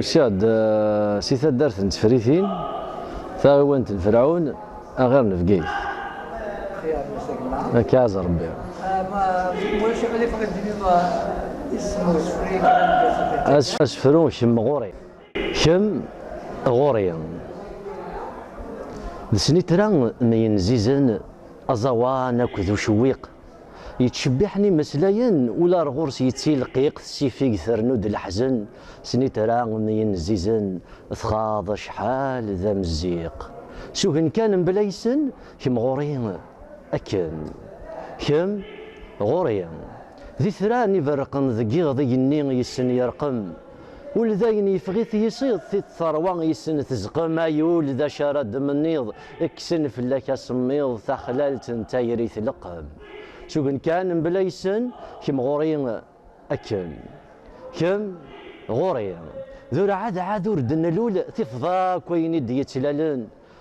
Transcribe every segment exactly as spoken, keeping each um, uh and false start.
Usiɣ-d eh, si taddart n Tefritin, taɣiwant n Ferɛun, aɣir n Bgayt. Akka ɛaz Rebbi. Asefru kemm ɣur-i. Kemm ɣur-i. D snitra myenzizen, aẓawan akked ucewwiq. Yettcebbiḥen imeslayen, ula ar ɣur-s yettilqiq, tessifig ternu-d leḥzen, snitra myenzizen, txaḍ acḥal d amezziq. S ugen kan mebla yisen, kemm ɣur-i akken. Kemm ɣur-i. D itran iberrqen deg iɣed igenni yessen yerqem. Ul d ayen yeffeɣ-it yisiḍ, tiṭ terwa yessen tezqem, ay ul d acu ara d-menniḍ, kksen fell-ak asemmiḍ, taxlalt n tayri tleqqem. S ugen kan mebla yisen, kemm ɣur-i akken. Kemm ɣur-i. D urɛad ɛad ur d-nlul, tifeḍ akk ayen i d-yettlalen.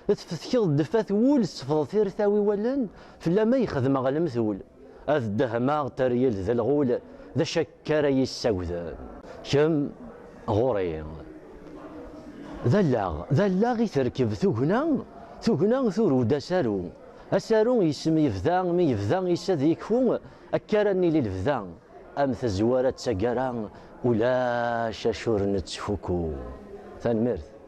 Tfetkeḍ-d fat wul, sefḍet irtaw i wallen, fell-am ay xedmeɣ lemtul. Ad ddehmeɣ teryel d lɣul, d acu akka ara yi-ssagden? Kemm ɣur-i. D allaɣ, d allaɣ i terkeb tugna, tugna turew-d asaru. Asaru yesmi yebda, mi yebda yessa ad yekfu, akka ara nili lebda. Am tazwara d taggara, ulac acu ur nettfuku. Tanemmirt.